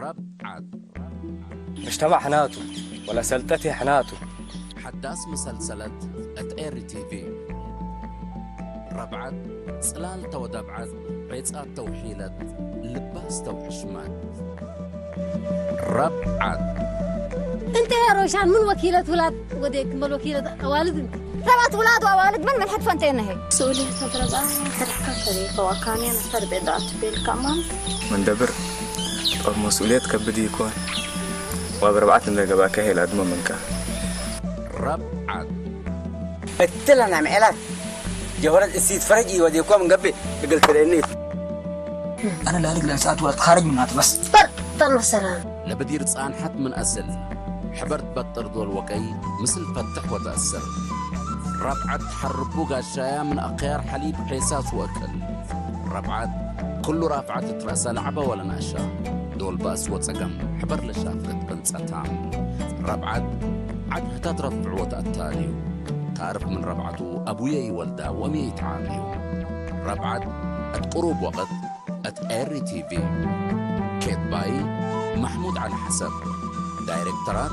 ረብዓት እሽተባዕ ሕናቱ ወላ ሰልጠት ሕናቱ ሓዳስ መሰልሰለት እት ኤሪ ቲቪ። ረብዓት ጽላል ተወደብዓት ዔጻት ተውሒለት ልባስ ተውሕሽመት። ረብዓት እንተ ሮሻን ምን ወኪለት ውላድ ወደ ክመል ወኪለት ኣዋልድ እንተ ሰባት ውላድ ኣዋልድ ምን ምን ሕትፈንተ ነህ سؤولي تضرب حتى كسري فوكاني أنا فرد إذا أتبيل كمان መንደብር ጦር መስኡልየት ከብድ ይኮን ዋብ ረብዓት እንደ ገባከ ሄላ ድሞ መንካ ረብዓት እትለና ምዕላት ጀሆረት እሲት ፈረጅ ወዲኮም ገቢ እግል ትርእኒ أنا لا رجل ساعات ولا تخارج من هاتبس በር ተመሰላ ለብዲር ጻንሐት ምን ኣስል ሕበር ትበጥር ዶል ወቀይ ምስል ፈትሕ ወተእስር። ረብዓት ሓርቡ ጋሻያ ምን ኣኽያር ሓሊብ ዔሳስ ወእክል። ረብዓት ኩሉ ራፍዓት እትረእሳ ለዕባ ወለናሻ ዶል ባእስ ወጸገም ሕበር ለሻፍረት ቅንጸታ። ረብዓት ዓድ ህታት ረፍዕ ወተኣታልዩ ታርፍ ምን ረብዓቱ ኣቡየ ይወልዳ ወእምየ ይትዓብዩ። ረብዓት እት ቁሩብ ወቕት እት ኤሪ ቲቪ። ኬትባይ ማሕሙድ ዓሊ ሓሰብ። ዳይሬክተራት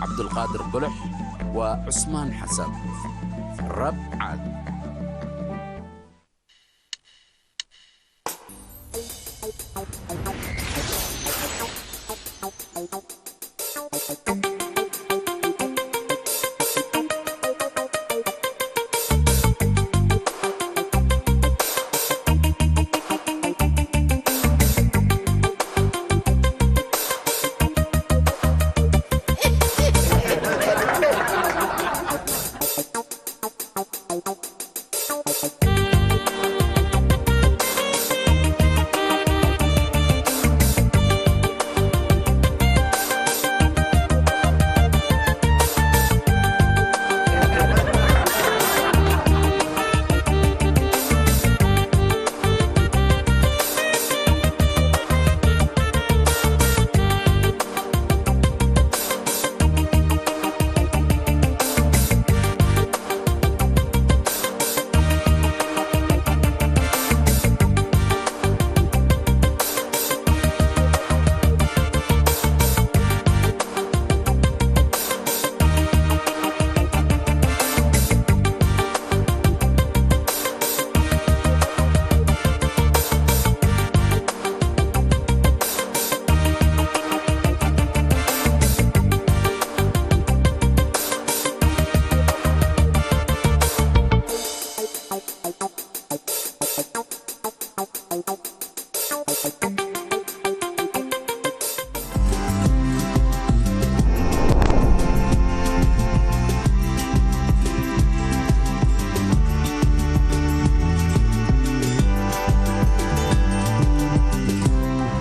ዓብዱልቃድር ብሉሕ ወዑስማን ሓሰብ። ረብዓት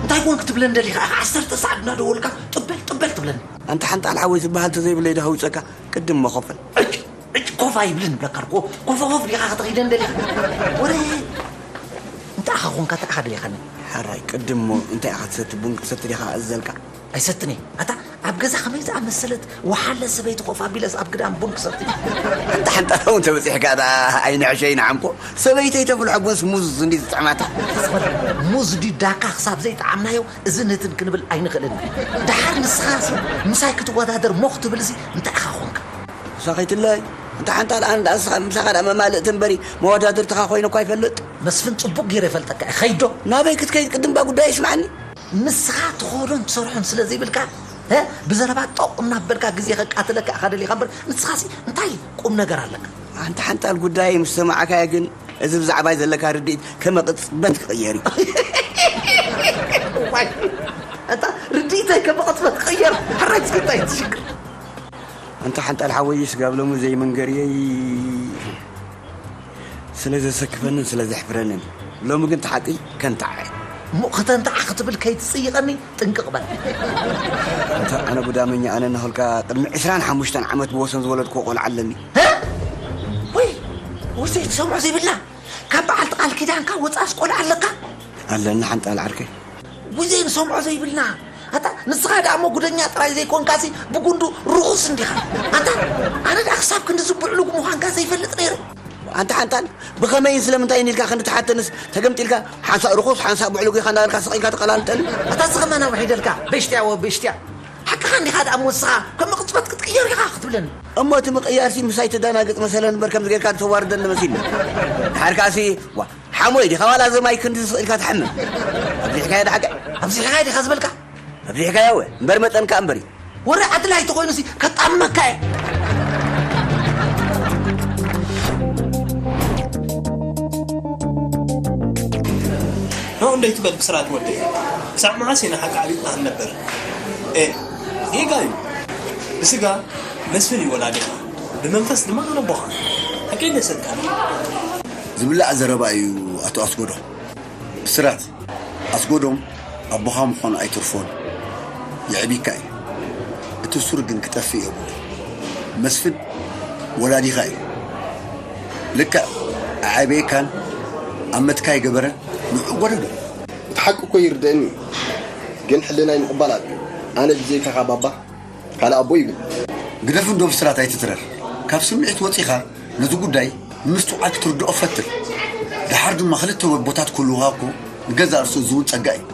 እንታይ ኮን ክትብለን ደሊኻ ኢኻ ዓሰርተ ሰዓት እናደወልካ ጥበል ጥበል ትብለኒ። ኣንታ ሓንጣል ሓወይ ዝበሃል ተዘይብለይ ዶ ሃውፀካ ቅድም መኸፈል። ዕጭ ዕጭ ኮፍ ኣይብልን እብለካ ኮ ኮፈ ኮፍ ዲኻ ከተኺደን ደሊኻ ወረ እንታይ ኢኻ ኮንካ እንታይ ኢኻ ደሊኻኒ። ሓራይ ቅድም ሞ እንታይ ኢኻ ትሰቲ ቡን ክትሰቲ ዲኻ ኣዘልካ። ኣይሰትኒ ኣታ ኣብ ገዛ ከመይ ዝኣመሰለት ወሓለ ሰበይቲ ኮፍ ኣቢለስ ኣብ ግዳም ቡን ክሰቲ። ኣንታ ሓንጣል እውን ተበፂሕካ ዳ ኣይንዕሸይ ንዓምኮ ሰበይተይ ተፍልሖ ቡንስ ሙዝ እንዲ ዝጥዕማታ። ሙዝ ዲ ዳካ ክሳብ ዘይጠዓምናዮ እዝን እትን ክንብል ኣይንኽእልን ኢና። ደሓር ንስኻሲ ምሳይ ክትወዳደር ሞኽ ትብልሲ እንታይ ኢኻ ኾንካ? ምሳኺ ትለይ እንተ ሓንታ ደኣ እንዳ ንስኻ ምሳኻ ደኣ መማልእቲ እምበሪ መወዳድርትኻ ኮይነ እኳ ይፈልጥ። መስፍን ጽቡቕ ገይረ ይፈልጠካ እየ። ኸይዶ? ናበይ ክትከይድ ቅድም ባ ጉዳይ ይስማዕኒ። ንስኻ ትኸዶን ትሰርሖን ስለ ዘይብልካ እ ብዘረባ ጦቕ እናበልካ ግዜ ከቃትለካ ኢኻ ደሊኻ እምበር ንስኻሲ እንታይ ቁም ነገር ኣለካ? ኣንታ ሓንጣል ጉዳይ ምስ ሰማዕካዮ ግን እዚ ብዛዕባይ ዘለካ ርድኢት ከመ ቅጽበት ክቕየር እዩ። ዋይ፣ ኣታ ርድኢተይ ከመ ቅጽበት ክቕየር፣ ሕራይ እስኪ እንታይ ትሽግር? ኣንታ ሓንጣል ሓወይ፣ ስጋብ ሎሚ ዘይመንገርየይ ስለ ዘሰክፈንን ስለ ዘሕፍረንን፣ ሎሚ ግን ተሓቂ ከንታዕ እየ። እሞ ከተንታዕ ክትብል ከይትጽይቐኒ ጥንቅቕ በል። ኣንታ ኣነ ጉዳመኛ ኣነ እናኸልካ ቅድሚ ዕስራን ሓሙሽተን ዓመት ብወሰን ዝወለድክዎ ቆልዓ ኣለኒ። ወይ ውዘይ ትሰምዖ ዘይብልና ካብ በዓልቲ ቃል ኪዳንካ ወፃእስ ቆልዓ ኣለካ ኣለኒ ሓንጣል ዓርከይ ውዘይ ንሰምዖ ዘይብልና ኣታ ንስኻ ደኣ እሞ ጉደኛ ጥራይ ዘይኮንካሲ ብጉንዱ ርኹስ እንዲኻ ኣታ ኣነ ደኣ ክሳብ ክንዲ ዝብዕሉግ ምዃንካ ዘይፈልጥ ነይረ ኣንታ ሓንጣል፣ ብኸመይን ስለምንታይን ኢልካ ክንዲ ትሓተንስ፣ ተገምጢልካ ሓንሳእ ርኹስ ሓንሳእ ብዕሉግ ኢኻ እንዳበልካ ስቕ ኢልካ ተቐላልጠኒ። ኣታ ስኸ መን ኣውሒደልካ? ብሽትያ ወብሽትያ። ሓቅኻ እንዲኻ ደኣ እሞ ንስኻ ከም ቅጽበት ክትቅየር ኢኻ ክትብለኒ። እሞ እቲ ምቕያርሲ ምሳይ ትደናግጽ መሰለን እምበር ከምዚ ጌርካ ተዋርደኒ መሲልኒ። ድሓር ከኣሲ፣ ዋ፣ ሓሞይ ዲኻ ዋላ ዘማይ ክንዲ ስቕ ኢልካ ትሓምም? ኣብዚሕካዮ ደሓቀ? ኣብዚሕካዮ ዲኻ ዝበልካ? ኣብዚሕካዮ እወ፣ እምበር መጠንካ እምበር እዩ። ወረ ኣድላይ ተኾይኑሲ ከጣመካ እየ። ኖ እንደይ ትበል ብስራት ወደይ። ክሳብ መዓስ ኢና ሓቂ ዓቢጥና ክንነብር? ኤ፣ ጌጋ እዩ። ብስጋ መስፍን እዩ ወላዲኻ፣ ብመንፈስ ድማ ኣነ ኣቦኻ። ሓቂ እንደ ሰድካ። ዝብላዕ ዘረባ እዩ ኣቶ ኣስጎዶ። ብስራት፣ ኣስጎዶም ኣቦኻ ምዃኑ ኣይተርፎን። የዕቢካ እዩ። እቲ ሱር ግን ክጠፍእ የብሉ። መስፍን ወላዲኻ እዩ። ልክዕ ኣዓበየካን ኣመትካ ይገበረ ንዑ ጎደዶ። እቲ ሓቂ እኮ ይርደአኒ እዩ። ግን ሕልናይ ምቕባል ኣብዩ። ኣነ ብዘይካኻ ባባ ካልእ ኣቦ ይብል። ግደፍ እንዶ ብስራት ኣይትትረር። ካብ ስምዒት ወጺኻ ነዚ ጉዳይ ንምስትውዓል ክትርድኦ ፈትን። ደሓር ድማ ክልተ ወቦታት ክህልውኻ እኮ ንገዛእ ርእሱ እዚ እውን ጸጋ እዩ።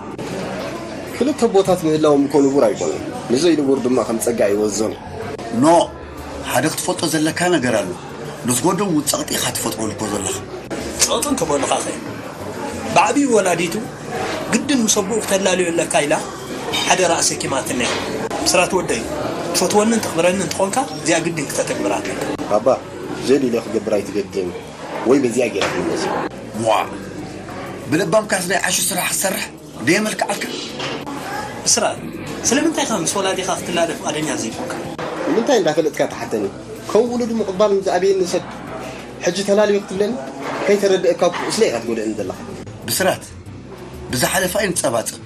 ክልተ ኣቦታት ምህላዎም እኮ ንቡር ኣይኮነን። ንዘይንቡር ድማ ከም ጸጋ ይወዘኑ። ኖ፣ ሓደ ክትፈልጦ ዘለካ ነገር ኣሎ። ነዚ ጎዶም እውን ጸቕጢ ኢኻ ትፈጥረሉ እኮ ዘለኻ። ጸቕጢ እንተበሉኻኸ? ብዓብዩ ወላዲቱ ግድን ምስ ኣቦኡ ክተላልዮ ኣለካ ኢላ ሓደራ ኣሰኪማትኒ እያ። ብስራት ወደይ፣ ትፈትወንን ተኽብረንን እንተኾንካ እዚኣ ግድን ክተተግብራ ኣለካ። ኣባ፣ ዘድልዮ ክገብር ኣይትገድደኒ። ወይ በዚኣ ገይራ ክትምለስ። ዋእ! ብለባምካስ ናይ ዓሹ ስራሕ ክትሰርሕ ደየመልክዓልካ? ብስራት፣ ስለምንታይ ኢኻ ምስ ወላዲኻ ክትላለ ፍቓደኛ ዘይኮንካ? ንምንታይ እንዳፈለጥካ ትሓተኒ? ከም ውሉድ ምቕባል ምስ ኣበየኒ ሰብ ሕጂ ተላልዮ ክትብለኒ? ከይተረድአካ እኮ ስለ ኢኻ ትጎድእኒ ዘለኻ። ብስራት፣ ብዝሓለፈ ኣይንጸባጸብ።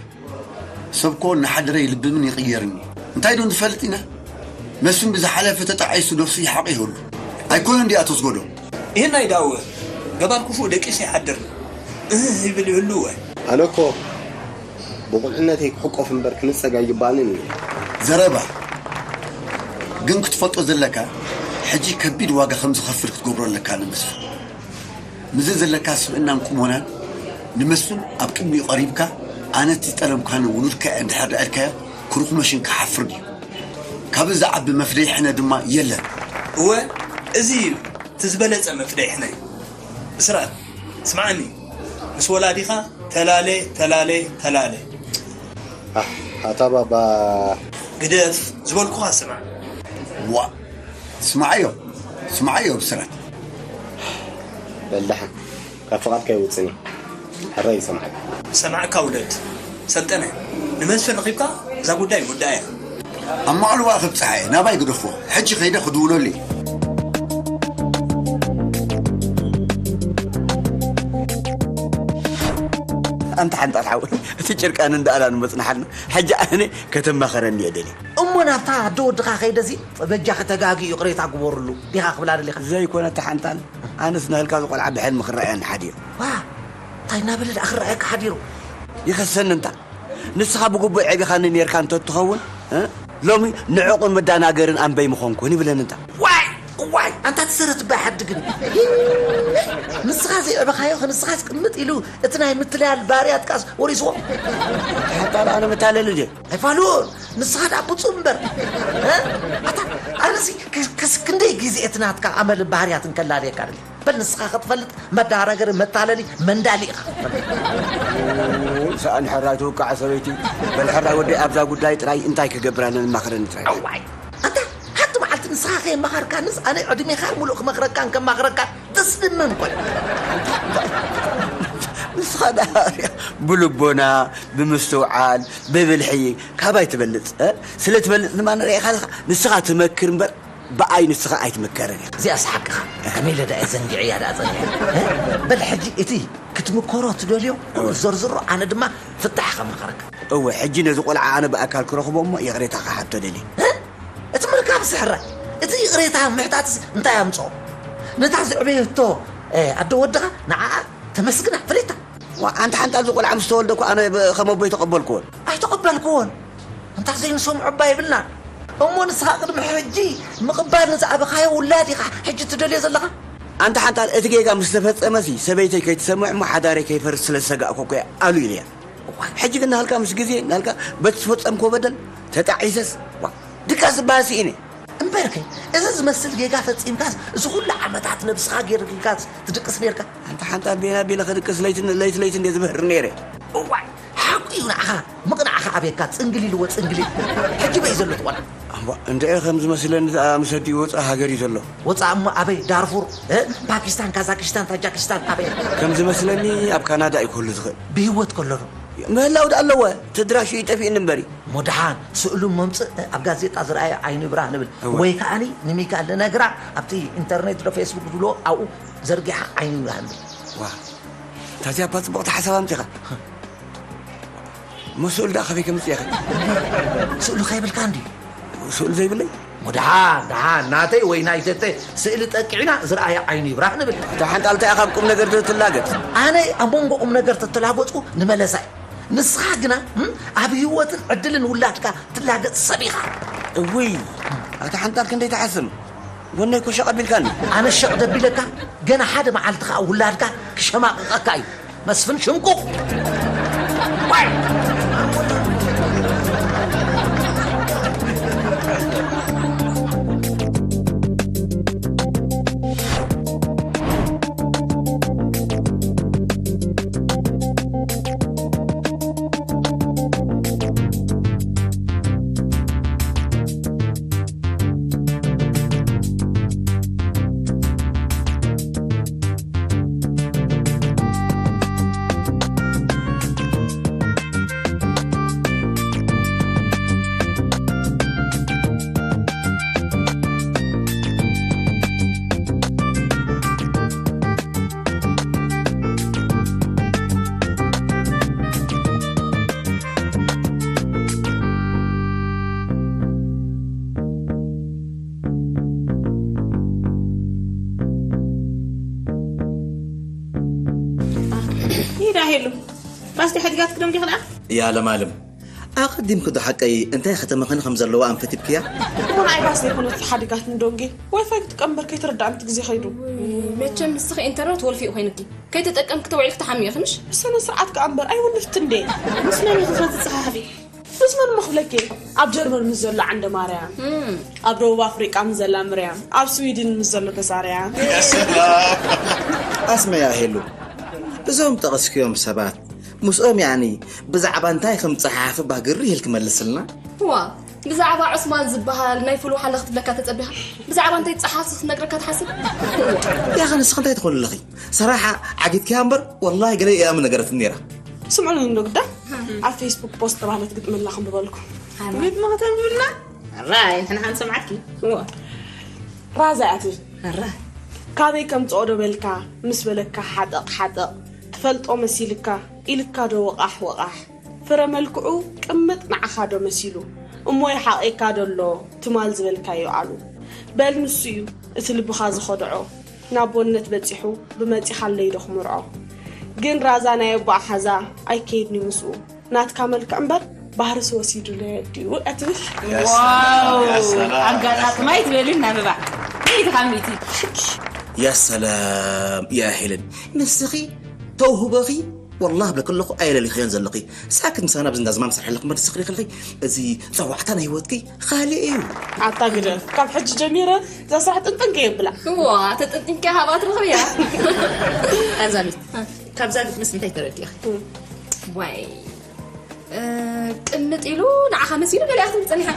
ሰብ እኮ እናሓደረ ይልብምን ይቕየርን እዩ። እንታይ ዶ ንፈልጥ ኢና? መስፍን ብዝሓለፈ ተጣዒሱ ነብሱ ይሓቕ ይህሉ። ኣይኮነን ድኣ ተስጎዶ? ይህናይ ዳወ ገባር ክፉእ ደቂሱ ይሓድር። እህ ይብል ይህሉ ወ። ኣነ እኮ ብቑልዕነተይ ክሕቆፍ እምበር ክንጸግ ኣይግባእንን እዩ። ዘረባ ግን ክትፈልጦ ዘለካ፣ ሕጂ ከቢድ ዋጋ ከም ዝኸፍል ክትገብሮ ኣለካ ንመስፍን። ምስዚ ዘለካ ስብእናን ቁመናን ንመስፍን ኣብ ቅድሚኡ ቀሪብካ፣ ኣነ እቲ ዝጠለምካኒ ውሉድካ እየ እንድሕር ደኣ ኢልካዮ፣ ክሩኹመሽን ክሓፍር ድዩ? ካብዚ ዝዓቢ መፍደይ ሕነ ድማ የለን። እወ፣ እዚ እዩ እቲ ዝበለጸ መፍደይ ሕነ። ብስራት፣ ስምዓኒ፣ ምስ ወላዲኻ ተላለ፣ ተላለ፣ ተላለ። ኣህ፣ ኣታ ባባ። ግደፍ፣ ዝበልኩኻ ስማዕ። ዋእ፣ ስማዓዮ፣ ስማዓዮ ብስራት። በል ደሓን፣ ካብ ፍቓድካ ይውጽን እየ። ሕራይ ይሰምዓካ። ሰማዕካ ውለድ። ሰልጠነ፣ ንመስፍን ረኺብካ እዛ ጉዳይ ውዳእ እያ። ኣብ ማዕልዋ ክብጽሓ እየ፣ ናባይ ግደፎ። ሕጂ ከይደ ክድውለሉ እየ። ኣንታ ሓንጣል ሓው፣ እቲ ጭርቃን እንዳኣላን መጽናሓልና። ሕጂ ኣነ ከተማኸረኒ እየ ደልየ። እሞ ናብታ ኣደ ወድኻ ከይደዚ በጃኺ ተጋግዩ ይቕሬታ ግበሩሉ ዲኻ ክብላ ደሊኻ? ዘይኮነ ተሓንጣል፣ ኣነስ ንህልካ ዝቖልዓ ብሕልሚ ክረኣየኒ ሓዲሩ። ዋ፣ እንታይ እናበለ ደኣ ክረኣየካ ሓዲሩ? ይኸሰኒ እንታ። ንስኻ ብግቡእ ዔቢኻኒ ኔርካ እንተ ትኸውን፣ እ? ሎሚ ንዕቑን መዳናገርን ኣንበይ ምኾንኩን ይብለኒ እንታ። ዋይ፣ ዋይ፣ ኣንታ ትሰረት ባይ ሓዲ ግን። ንስኻ ዘይዕበኻዮ ንስኻስ ቅምጥ ኢሉ እቲ ናይ ምትላል ባህርያትካስ ወሪስዎ። ሓንጣል ኣነ መታለሊ ድየ? ኣይፋሉን፣ ንስኻ ደኣ ብጹእ እምበር። እ? ኣታ፣ ኣነሲ ክ-፣ ክስ-፣ ክንደይ ግዜ እቲ ናትካ ኣመልን ባህርያትን ከላለየካ ደልየ። በል ንስኻ ክትፈልጥ መዳረገሪ መታለሊ መንዳሊ ኢኻ ክትፈልጥ። ኡይ፣ ሰኣን ሕራይ ትውቃዕ ሰበይቲ። በል ሕራይ ወደይ ኣብዛ ጉዳይ ጥራይ እንታይ ክገብር ኣነ ንማኸረኒ ጥራይ። እዋይ፣ ኣታ፣ ሓንቲ መዓልቲ ንስኻ ከየማኸርካንስ ኣነ ዕድሜኻ ሙሉእ ክመኽረካን ከማኽረካን ተስድመን ኮን። ንስኻ ደኣ ብልቦና፣ ብምስትውዓል፣ ብብልሒ ካባይ ትበልጽ፣ እ? ስለ ትበልጽ ድማ ንርእኻ ኣለኻ። ንስኻ ትመክር እምበር ብኣይ ንስኻ ኣይትምከርን ኢኻ። እዚኣስ ሓቅኻ። ከመይ ኢለ ደኣ ዘንጊዐያ ደኣ ጸኒሐ? እ? በል ሕጂ እቲ ክትምከሮ ትደልዮ ኩሉ እወ። ዘርዝሮ፣ ኣነ ድማ ፍታሕ ከማኽረካ። እወ፣ ሕጂ ነዚ ቆልዓ ኣነ ብኣካል ክረኽቦ እሞ ይቕሬታ ክሓቶ ደልየ። እ? እቲ ምርካብስ ሕራይ፣ እቲ ይቕሬታ ምሕታትስ እንታይ ኣምጽኦ? ነታ ዘዕበየቶ፣ እ፣ ኣደ ወድኻ ንዓኣ ተመስግና፣ ፍሊታ። ዋ፣ ኣንታ ሓንጣል እዚ ቆልዓ ምስ ተወልደ እኮ ኣነ ብ-፣ ከም ኣቦይ ተቐበልክዎን። ኣይተቐበልክዎን። እንታ ዘይንሰምዖ እባ የብልናን። እሞ ንስኻ ቅድሚ ሕጂ ምቕባል ንዝኣበኻዮ ውላድ ኢኻ ሕጂ ትደልዮ ዘለኻ? ኣንታ ሓንጣል፣ እቲ ጌጋ ምስ ተፈጸመሲ ሰበይተይ ከይትሰምዕ እሞ ሓዳረይ ከይፈርስ ስለ ዝሰጋእኩ እኮ እየ ኣሉ ኢለያ። እዋ፣ ሕጂ ግን ናልካ ምስ ግዜ ናልካ በቲ ዝፈጸምኮ በደል ተጣዒሰስ፣ ዋ፣ ድቃስ ዝበሃል ስኢነ። እምበርከ፣ እዚ ዝመስል ጌጋ ፈጺምካስ፣ እዚ ኩሉ ዓመታት ነብስኻ ጌርካስ ትድቅስ ኔርካ? ኣንታ ሓንጣል፣ ቤና ቤለ ክድቅስ ለይቲ ለይቲ ለይቲ እንደ ዝበህር ነይረ። እዋይ፣ ሓቁ እዩ ንዓኻ። ምቕናዕኻ ኣበየካ፣ ጽንግል ኢልዎ ጽንግል ኢል። ሕጂ በይ ዘሎ ትቖልዓ። እምባ፣ እንድዒ ከም ዝመስለኒ ደኣ ምስ ኣዲኡ ወጻኢ ሃገር እዩ ዘሎ። ወጻኢ እሞ ኣበይ? ዳርፉር፣ እ? ፓኪስታን፣ ካዛኪስታን፣ ታጃኪስታን፣ ኣበይ? ከም ዝመስለኒ ኣብ ካናዳ እዩ ክህሉ ዝኽእል። ብህይወት ከሎ ዶ? ምህላው ደኣ ኣለዎ። እቲ ኣድራሽኡ እዩ ጠፊእኒ እምበሪ። እሞ ደሓን ስእሉ መምጽእ ኣብ ጋዜጣ ዝረኣየ ዓይኑ ይብራህ ንብል። እወ። ወይ ከኣኒ ንሚካል ንነግራ ኣብቲ ኢንተርኔት ዶ ፌስቡክ ዝብሎ ኣብኡ ዘርጊሓ ዓይኑ ይብራህ ንብል። ዋ፣ ታዚያ እባ ጽቡቕቲ ሓሳብ ኣምጺኻ። እሞ ስእሉ ደኣ ካበይ ከምጽእ ኢኺ? ስእሉ ከይብልካ እንድዩ። ስእሉ ዘይብለይ? እሞ ደሓን፣ ደሓን፣ ናተይ ወይ ናይ ተተ ስእሊ ጠቂዕና ዝረኣየ ዓይኑ ይብራህ ንብል። እታ ሓንጣል እንታይ ኢኻ ኣብ ቁም ነገር ትላገጽ? ኣነ ኣብ መንጎ ቁም ነገር ተተላገጽኩ ንመለሳ እዩ። ንስኻ ግና፣ እም፣ ኣብ ህይወትን ዕድልን ውላድካ ትላገጽ ሰብ ኢኻ። እውይ፣ ኣታ ሓንጣል ክንደይ ትሓስም? ወነይ እኮ ሸቕ ኣቢልካኒ። ኣነ ሸቕ ደቢለካ፣ ገና ሓደ መዓልቲ ከኣ ውላድካ ክሸማቕቐካ እዩ። መስፍን ሽምቁቕ። ዋይ! ኢዳ ሄሉ፣ ባስቲ ሓዲጋትኪ ዶ እንዲኺ ደኣ? እያ ለማለም፣ ኣቐዲምኪ ዶ ሓቀይ እንታይ ከተመኽኒ ከም ዘለዋ ኣንፈቲብክያ? እሞ ንኣይ ባስ ዘይኮነት ሓዲጋትኒ ዶ እንጌ? ዋይፋይ ክጥቀም እምበር ከይተረድኣኒ እቲ ግዜ ከይዱ። መቸም ንስኺ ኢንተርነት ወልፊ ኮይንኪ። ከይተጠቀምኪ ተውዒልኪ ትሓሚ ኢኺ ምሽ? ብስነ ስርዓት ከኣ እምበር ኣይወልፍትን እንዴ። ምስ መን ኢኺ ከ ትጸሓሓፊ? ምስ መን እሞ ክብለኪ? ኣብ ጀርመን ምስ ዘሎ ዓንደ ማርያም፣ እም። ኣብ ደቡብ ኣፍሪቃ ምስ ዘላ ምርያም፣ ኣብ ስዊድን ምስ ዘሎ ተሳርያም። ኣስመያ ሄሉ፣ እዞም ጠቐስክዮም ሰባት ምስኦም ያኒ ብዛዕባ እንታይ ከም ዝጸሓሓፊ እባ ግርህ ኢልኪ መልስልና። እዋ፣ ብዛዕባ ዑስማን ዝበሃል ናይ ፍልውሓ ለኽትብለካ ተጸቢኻ፣ ብዛዕባ እንታይ ትጸሓፍ ክትነግረካ ትሓስብ? ያኸ ንስኺ እንታይ ትኾኒ ኣለኺ? ሰራሓ ዓጊትኪያ እምበር፣ ወላሂ ገለ እያ ምነገረትኒ ነይራ። ስምዑኒ እንዶ ግዳ፣ ኣብ ፌስቡክ ፖስት ተባህለት ግጥሚ ኣላ ክንብበልኩም። ግጥሚ ከተንብብልና? ኣራይ፣ ንሕና ክንሰምዓኪ። እዎ። ራዛ እያ ትብል። ኣራይ። ካበይ ከምጽኦ ዶ በልካ፣ ምስ በለካ ሓጠቕ ሓጠቕ፣ ትፈልጦ መሲልካ፣ ኢልካ ዶ ወቓሕ ወቓሕ። ፍረ መልክዑ ቅምጥ ንዓኻ ዶ መሲሉ? እሞ ይሓቐካ ዶ ኣሎ ትማል ዝበልካዮ ቃሉ? በል ንሱ እዩ እቲ ልብኻ ዝኸድዖ፣ ናብ ኣቦነት በጺሑ ብመጺኻለይ ዶ ክምርዖ? ግን ራዛ ናይ ኣቦኣ ሓዛ ኣይከይድን እዩ ምስኡ፣ ናትካ መልክዕ እምበር ባህርስ ወሲዱለይ ኣዲኡ እያ ትብል። ዋው! ኣጋጣጥማ ይትበልን ናብባ። ሚእቲ ካብ ሚእቲ። ያ ሰላም፣ ያ ሄለን፣ ንስኺ ተውህቦኺ ወላሂ ብለኪ ኣለኹ ኣየለሊኽዮን ዘለኺ። ሳክት ምሳና ኣብዚ እንዳ ዝማም ሰርሐለኹ መድስ ክልክልኺ። እዚ ጸዋዕታ ናይ ህይወትኪ ካልእ እዩ። ኣታ ግደፍ፣ ካብ ሕጂ ጀሚረ እዛ ስራሕ ጥንጥን ከየብላ። እዋ፣ ተጠንጢንካ ሃባ ትረኽብያ። ኣዛሚት፣ ካብዛ ግጥምስ እንታይ ተረዲእኺ? ዋይ፣ እ፣ ቅምጥ ኢሉ ንዓኻ መሲሉ ገለ ኢኻ ትብል ጸኒሓ።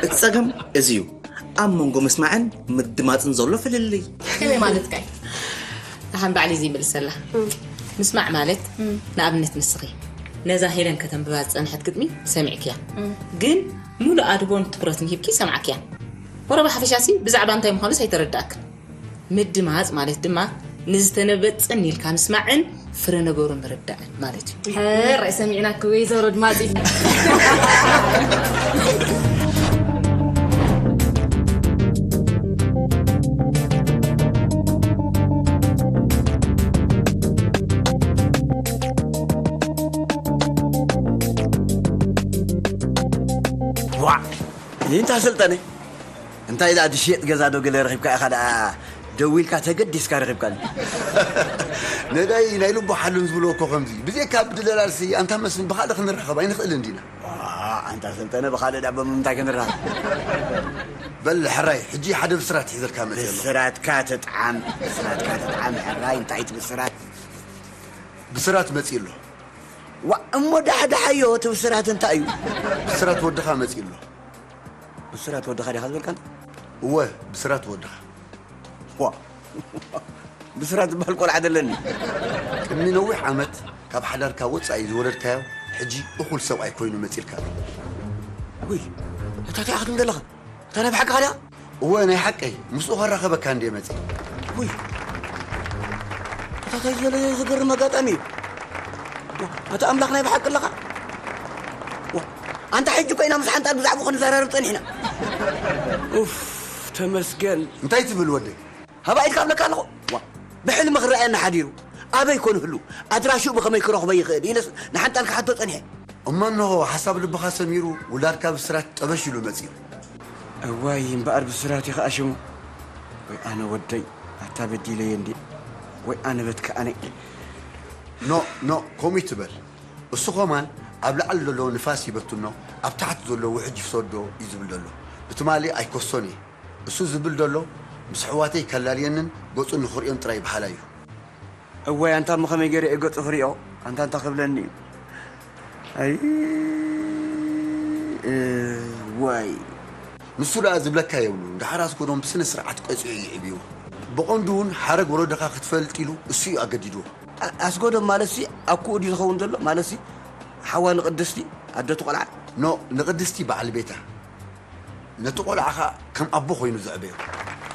እቲ ጸገም እዚ እዩ። ኣብ መንጎ ምስማዕን ምድማጽን ዘሎ ፍልልይ። ከመይ ማለትካ እዩ? ደሓን ባዕለይ ዘይመልሰላ። እም። ምስማዕ ማለት፣ እም። ንኣብነት ንስኺ ነዛ ሄለን ከተንብባ ዝጸንሐት ግጥሚ ሰሚዕክያ። እም። ግን ሙሉእ ኣድቦን ትኹረትን ሂብኪ ሰማዕክያ። ወረ ብሓፈሻሲ ብዛዕባ እንታይ ምዃኑስ ኣይተረዳእክን። ምድማጽ ማለት ድማ ንዝተነበ ጽን ኢልካ ምስማዕን ፍረ ነገሩ ምርዳእን ማለት እዩ። ሕራይ ሰሚዕናኪ ወይዘሮ ኣድማጺ። ዋዕ! ይንታ ስልጠነ እንታይ ደኣ ዝሽየጥ ገዛ ዶ ገለ ረኺብካ ኢኻ ደኣ ደዊልካ ተገዲስካ ረኺብካኒ። ነዳይ ናይ ልቡ ሓልን ዝብሎ እኮ ከምዚ። ብዘይካ ብድለላልሲ ኣንታ መስፍን ብኻልእ ክንራኸብ ኣይንኽእልን ዲና? ዋ፣ ኣንታ ሰልጠነ ብኻልእ ዳቦ ምምንታይ ክንራኸብ? በል ሕራይ፣ ሕጂ ሓደ ብስራት ሒዘልካ መጽእ ኣሎ። ብስራትካ ትጥዓም፣ ብስራትካ ትጥዓም ሕራይ፣ እንታይ እቲ ብስራት? ብስራት መጽእ ኣሎ። ዋ፣ እሞ ዳሕዳሓዮ እቲ ብስራት እንታይ እዩ? ብስራት ወድኻ መጽእ ኣሎ። ብስራት ወድኻ ዲኻ ዝበልካኒ? እወ፣ ብስራት ወድኻ። ዋ፣ ብስራት ዝበሃል ቆልዓ ዘለኒ። ቅድሚ ነዊሕ ዓመት ካብ ሓዳርካ ወጻኢ ዝወለድካዮ፣ ሕጂ እኹል ሰብኣይ ኮይኑ መጺልካ ኣሎ። ውይ፣ እታ እንታይ ክትብል ዘለኻ? እታ ናይ ብሓቅኻ ድያ? እወ፣ ናይ ሓቀይ። ምስኡ ከራኸበካ እንድየ መጺእ። ውይ፣ እታ እንታይ ዝበለ ዘገርም ኣጋጣሚ እዩ። ዋ፣ ኣታ ኣምላኽ ናይ ብሓቂ ኣለኻ? ዋ፣ ኣንታ ሕጂ እኮ ኢና ምስ ሓንጣል ብዛዕባኡ ክንዘራረብ ጸኒሕና። ኡፍ፣ ተመስገን። እንታይ ትብል ወደይ? ሃባ ኢልካ እብለካ ኣለኹ። ዋ፣ ብሕልሚ ክረኣየና ሓዲሩ። ኣበይ ኮን ህሉ? ኣድራሽኡ ብኸመይ ክረኽቦ ይኽእል? ኢለስ ንሓንጣል ክሓቶ ጸኒሐ። እሞ እንሆ ሓሳብ ልብኻ ሰሚሩ፣ ውላድካ ብስራት ጠበሽ ኢሉ መጺኡ። እዋይ፣ እምበኣር ብስራት እዩ ኸኣ ሽሙ። ወይ ኣነ ወደይ፣ ኣታ በዲለየ እንዴ? ወይ ኣነ በትከኣነ። ኖ፣ ኖ፣ ከምኡ ይትበል። እሱ ኸማን ኣብ ላዕሊ ዘሎ ንፋስ ይበትኖ፣ ኣብ ታሕቲ ዘሎ ውሕጅ ይሰዶ እዩ ዝብል ዘሎ። ብትማሊ ኣይከሶን እየ። እሱ ዝብል ዘሎ፣ ምስ ኣሕዋተይ ከላልየንን ገጹ ንኽርእዮን ጥራይ በሃላይ እዩ። እዋይ፣ ኣንታ እሞ ከመይ ገይረ እየ ገጹ ክርእዮ? ኣንታ እንታይ ክብለኒ እዩ? ኣይ፣ እዋይ። ንሱ ደኣ ዝብለካ የብሉን። ደሓር ኣስጎዶም ብስነ ስርዓት ቀጺዑ እዩ የዕብይዎ። ብቐንዱ እውን ሓረግ ወለድኻ ክትፈልጥ ኢሉ እሱ እዩ ኣገዲድዎ። ኣ-፣ ኣስጎዶም ማለትሲ ኣኩኡ ድዩ ዝኸውን ዘሎ? ማለትሲ ሓዋ ንቅድስቲ ኣደቱ ቆልዓ? ኖ፣ ንቅድስቲ በዓል ቤታ። ነቲ ቆልዓ ኸኣ ከም ኣቦ ኮይኑ ዘዕበዮ።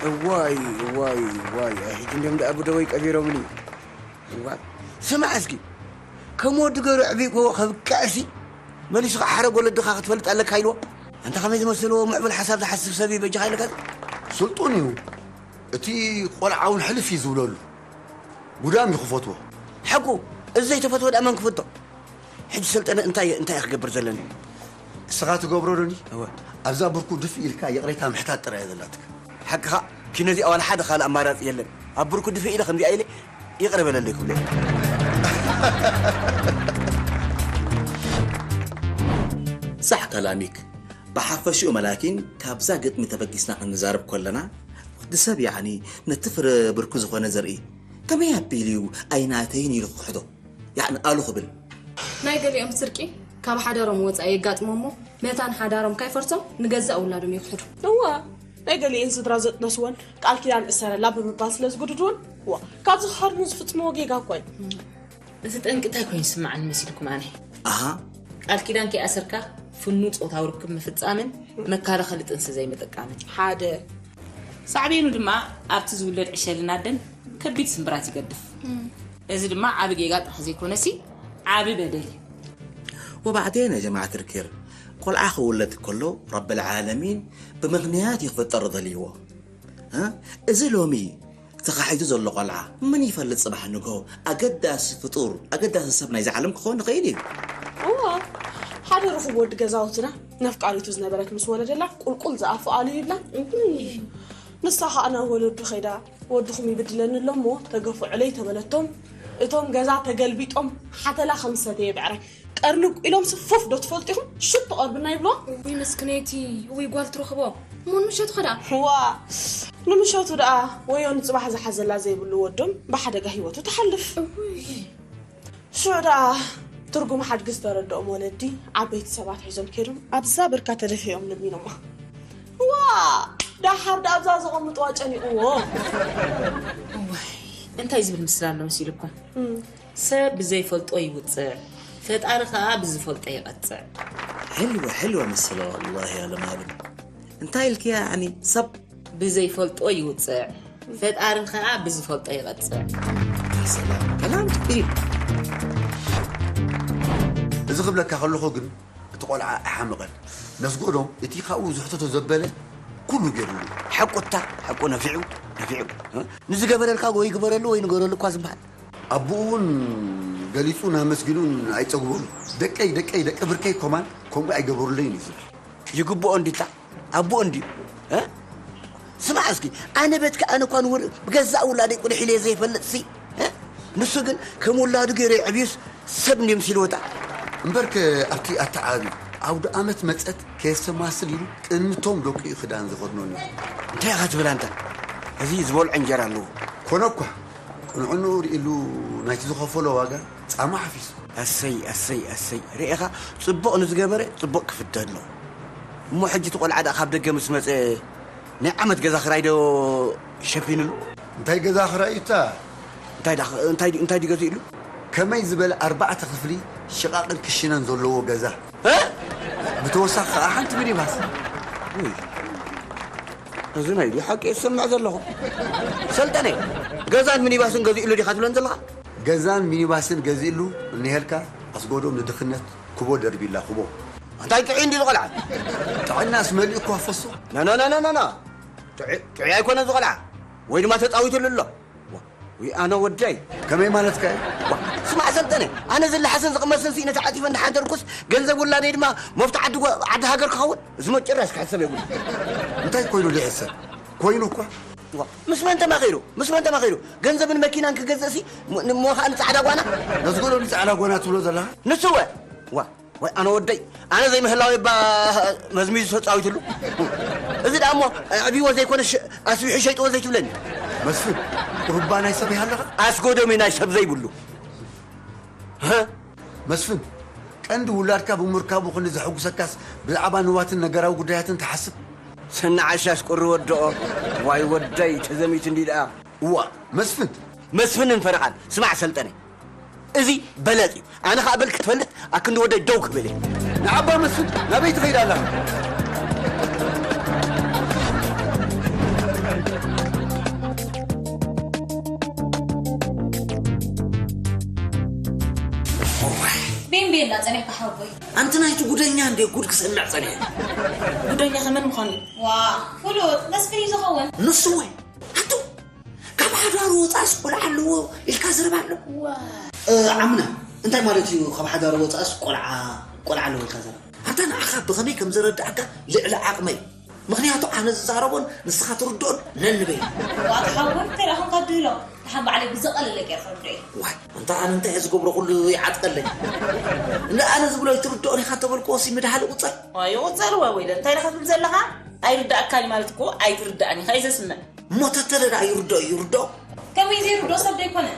እዋይ፣ እዋይ፣ እዋይ፣ ኣይ፣ ሕጂ እንድዮም ደኣ ብደወይ ቀቢሮምኒ። እዋይ፣ ስማዕ እስኪ፣ ከም ወዲ ገሩ ኣዕቢእክዎ ከብቅዕሲ፣ መሊሱ ኸዓ ሓረግ ወለድኻ ክትፈልጥ ኣለካ ኢልዎ። ኣንታ ኸመይ ዝመስልዎ ምዕቡል ሓሳብ ዝሓስብ ሰብ እዩ በጃኻ ኢልካ። ስልጡን እዩ። እቲ ቆልዓ እውን ሕልፍ እዩ ዝብለሉ። ጉዳም እዩ ክፈትዎ። ሓቁ፣ እዚ ዘይተፈትወ ደኣ መን ክፈቶ? ሕጂ ሰልጠነ እንታይ፣ እንታይ እየ ክገብር ዘለኒ? እስኻ ትገብሮ ዶኒ? እወ። ኣብዛ ብርኩ ድፍእ ኢልካ ይቕሬታ ምሕታት ጥራይ እያ ዘላትካ። ሓቅኻ፣ ኪኖ እዚኣ ዋላ ሓደ ካልእ ኣማራጺ የለን። ኣብ ብርኩ ድፍእ ኢለ ከምዚኣ ኢለ ይቕረ በለለይ ክብሎ እየ። صح كلامك። ብሓፈሽኡ መላኪን ካብዛ ግጥሚ ተበጊስና ክንዛረብ ከለና ወዲ ሰብ ያዕኒ ነቲ ፍረ ብርኩ ዝኾነ ዘርኢ ከመይ ኣቢሉ እዩ ኣይናተይን ኢሉ ክሕዶ ያዕኒ ኣሉ ክብል ናይ ገሊኦም ስርቂ ካብ ሓዳሮም ወፃኢ የጋጥሞም እሞ መታን ሓዳሮም ካይፈርሶም ንገዛእ ውላዶም የክሕዱ። እወ ናይ ገሊኤን ስድራ ዘጥነስወን ቃል ኪዳን እሰረላ ብምባል ስለ ዝጉድድወን እዋ ካብዚ ክሃድሙ ዝፍፅምዎ ጌጋ እኮ እዩ። እዚ ጠንቂ እንታይ ኮይኑ ይስምዓኒ መሲልኩም ኣነ? ኣሃ ቃል ኪዳን ከይኣሰርካ ፍኑ ጾታዊ ርክብ ምፍጻምን መከላኸሊ ጥንሲ ዘይምጥቃምን። ሓደ ሳዕቤኑ ድማ ኣብቲ ዝውለድ ዕሸልን ኣደን ከቢድ ስምብራት ይገድፍ። እዚ ድማ ዓቢ ጌጋ ጥራሕ ዘይኮነሲ ዓቢ በደል እዩ። وبعدين يا جماعة الخير ቆልዓ ክውለድ ከሎ ረብል ዓለሚን ብምኽንያት እዩ ክፍጠር ደልይዎ እ? እዚ ሎሚ ተኻሒዱ ዘሎ ቆልዓ መን ይፈልጥ ፅባሕ ንግሆ ኣገዳሲ ፍጡር ኣገዳሲ ሰብ ናይዚ ዓለም ክኸውን ይኽእል እዩ እዋ ሓደ ርኹብ ወዲ ገዛውትና ነፍቃሪቱ ዝነበረት ምስ ወለደላ ቁልቁል ዝኣፉ ኣሉ ይብላ ንሳ ከዓ ናብ ወለዱ ከይዳ ወድኹም ይብድለኒ ኣሎ እሞ ተገፍዑለይ ተበለቶም እቶም ገዛ ተገልቢጦም ሓተላ ከም ዝሰተየ ብዕራይ ጠርንብ ኢሎም ስፉፍ ዶ ትፈልጡ ኢኹም ሽቶ ቀርብና ይብሎ ውይ መስክነይቲ ውይ ጓል ትረኽቦ እሞ ንምሸቱ ኸዳ ዋ ንምሸቱ ደኣ ወዮ ንፅባሕ ዝሓዘላ ዘይብሉ ወዶም ብሓደጋ ህይወቱ ትሓልፍ ሽዑ ደኣ ትርጉም ሓድጊ ዝተረድኦም ወለዲ ዓበይቲ ሰባት ሒዞም ከይዶም ኣብዛ ብርካ ተደፊኦም ልሚኖማ ዋ ደሓር ደኣ ኣብዛ ዘቐምጥዋ ጨኒቕዎ እዋይ እንታይ ዝብል ምስላ ኣሎ መሲልኩም? ሰብ ብዘይፈልጦ ይውፅዕ ፈጣሪ ከዓ ብዝፈልጦ ይቐፅዕ። حلوة حلوة ምስላ والله يا لمالم እንታይ ኢልክያ ያዕኒ ሰብ ብዘይፈልጦ ይውፅዕ ፈጣሪ ከዓ ብዝፈልጦ ይቐፅዕ። يا سلام كلام كبير እዚ ክብለካ ከለኹ ግን እቲ ቆልዓ ኣይሓመቐን ነስጎዶም እቲ ካብኡ ዝሕተቶ ዘበለ ኩሉ ገይሩሉ እዩ። ሓቁ እታ ሓቁ ነፊዑ ነፊዑ እ? ንዝገበረልካ ወይ ግበረሉ ወይ ንገረሉ እኳ ዝበሃል ኣቦኡ እውን ገሊፁ ናመስጊኑን ኣይፀግበሉ ደቀይ ደቀይ ደቂ ብርከይ ኮማን ከምኡ ኣይገበሩለይን እዩ ዝብል ይግብኦ እንዲታ ኣቦኡ እንዲዩ እ? ስማዕ እስኪ፣ ኣነ በትካ ኣነ እኳ ንውል-፣ ብገዛእ ውላደይ ቁልሕ ኢለ ዘይፈልጥ ሲ፣ እ? ንሱ ግን ከም ውላዱ ገይሩ የዕብዩስ ሰብ እንዲዮም ሲልወታ። እምበርከ ኣብቲ ኣተዓባቢ ኣውደ ኣመት መጸት ከየስተማስል ኢሉ ቅድሚቶም ደቂኡ ክዳን ዘኸድኖ እኒኦ። እንታይ ኢኻ ትብል ኣንታ? እዚ ዝበልዖ እንጀራ ኣለዎ። ኮነ እኳ፣ ንዕንኡ ርእሉ ናይቲ ዝኸፈሎ ዋጋ ጻማ ሓፊሱ። ኣሰይ፣ ኣሰይ፣ ኣሰይ። ርኤኻ፣ ጽቡቕ ንዝገበረ ጽቡቕ ክፍደ ኣለዎ። እሞ ሕጂ እቲ ቆልዓ ደኣ ካብ ደገ ምስ መጸ ናይ ዓመት ገዛ ክራይ ዶ ሸፊንሉ? እንታይ ገዛ ክራይ እታ? እንታይ ዳ-፣ እንታይ ድ-፣ እንታይ ድዩ ገዚእሉ? ከመይ ዝበለ ኣርባዕተ ክፍሊ ሽቓቕን ክሽነን ዘለዎ ገዛ። እ? ብተወሳኺ ከዓ ሓንቲ ሚኒባስ። ውይ፣ እዚ ናይ ድዩ ሓቂ እየ ዝሰምዕ ዘለኹ? ሰልጠነ፣ ገዛን ሚኒባስን ገዚእሉ ዲኻ ትብለን ዘለኻ? ገዛን ሚኒባስን ገዚእሉ እኒሄልካ፣ ኣስጎዶም ንድኽነት ክቦ ደርቢላ፣ ክቦ። እንታይ ጥዑይ እንዲ ዝቖልዓ? ጥዕናስ መሊኡ እኳ ፈሶ። ና፣ ና፣ ና፣ ና፣ ና፣ ና። ጥዑይ፣ ጥዑይ ኣይኮነን ዝቖልዓ። ወይ ድማ ተጻዊትሉ ኣሎ። ዋ፣ ወይ ኣነ ወደይ። ከመይ ማለትካ እዩ? ዋ፣ ስማዕ ሰልጠነ፣ ኣነ ዝለሓስን ዝቕመስን ስኢነ ተዓጺፈ እንዳሓደርኩስ፣ ገንዘብ ውላደይ ድማ መፍትሒ ዓዲ ጎ-፣ ዓዲ ሃገር ክኸውን? እዚ ሞ ጭራሽ ክሕሰብ የብሉ። እንታይ ኮይኑ ዝሕሰብ? ኮይኑ እኳ። ዋ፣ ምስ መን ተማኺሩ? ምስ መን ተማኺሩ? ገንዘብን መኪናን ክገዝእሲ፣ ሞ-፣ ሞ ኸኣ ንጻዕዳ ጓና? ነዝጎዶ ንጻዕዳ ጓና ትብሎ ዘለኻ? ንሱ ወ? ዋ፣ ወይ ኣነ ወደይ፣ ኣነ ዘይምህላወይ እባ መዝሚዙ ተጻዊትሉ። እዚ ደኣ እሞ ኣዕብይዎ ዘይኮነ ሸ-፣ ኣስቢሑ ሸይጥዎ ዘይትብለኒ። መስፍን፣ ቁሩባ ናይ ሰብ ይሃለኻ? ኣስጎዶሚ ናይ ሰብ ዘይብሉ። ሀ? መስፍን፣ ቀንዲ ውላድካ ብምርካቡ ክንዲ ዘሐጉሰካስ ብዛዕባ ንዋትን ነገራዊ ጉዳያትን ትሓስብ? ሰናዓሻስ ቁሪ ወድኦ። ዋይ ወደይ፣ ተዘሚቱ እንዲ ደኣ። እዋ፣ መስፍን። መስፍንን ፈረቓን። ስማዕ ሰልጠነ። እዚ በለጥ እዩ። ኣነ ኸኣ በል ክትፈልጥ ኣክንዲ ወደይ ደው ክብል እየ። ንዓባ መስፍን፣ ናበይ ትኸይድ ኣለኻ? ቤንቤ እንዳ ጸኒሕካ ሓወቦይ። ኣንቲ ናይቲ ጉደኛ እንዴ ጉድ ክሰምዕ ጸኒሐ። ጉደኛ ከመን ምዃኑ እዩ? ዋ፣ ፍሉጥ መስፍን እዩ ዝኸውን። ንሱ ወይ? ኣቱ፣ ካብ ሓዳሩ ወጻእስ ቆልዓ ኣለዎ ኢልካ ዘረባ ኣሎ? ዋ። እ፣ ዓምና፣ እንታይ ማለት እዩ ካብ ሓዳሩ ወጻእስ ቆልዓ፣ ቆልዓ ኣለዎ ኢልካ ዘረባ? ኣንታ ንዓኻ ብኸመይ ከም ዘረድኣካ ልዕሊ ዓቕመይ። ምኽንያቱ ኣነ ዝዛረቦን ንስኻ ትርድኦን ነንበይ። ዋ፣ ተሓወን፣ እንታይ ደኣ ኾንካ ትድህሎ? ደሓን ባዕለይ ብዝቐለለ ገይረ ክርድኦ እየ። ዋይ፣ ኣንታ ኣነ እንታይ እየ ዝገብሮ ኩሉ ይዓጥቀለይ። እንዳ ኣነ ዝብሎ ኣይትርድኦን ኢኻ ተበልክዎ ሲ ምድሃል ይቑጸር? ዋይ፣ ይቑጸር፣ ዋይ፣ ወይለ፣ እንታይ ኢኻ ትብል ዘለኻ? ኣይርድኣካን እዩ ማለት እኮ ኣይትርድኣን ኢኻ እዩ ዘስምዕ። እሞ ተተረዳ ይርድኦ፣ ይርድኦ። ከመይ ዘይርድኦ ሰብ ዶ ኣይኮነ?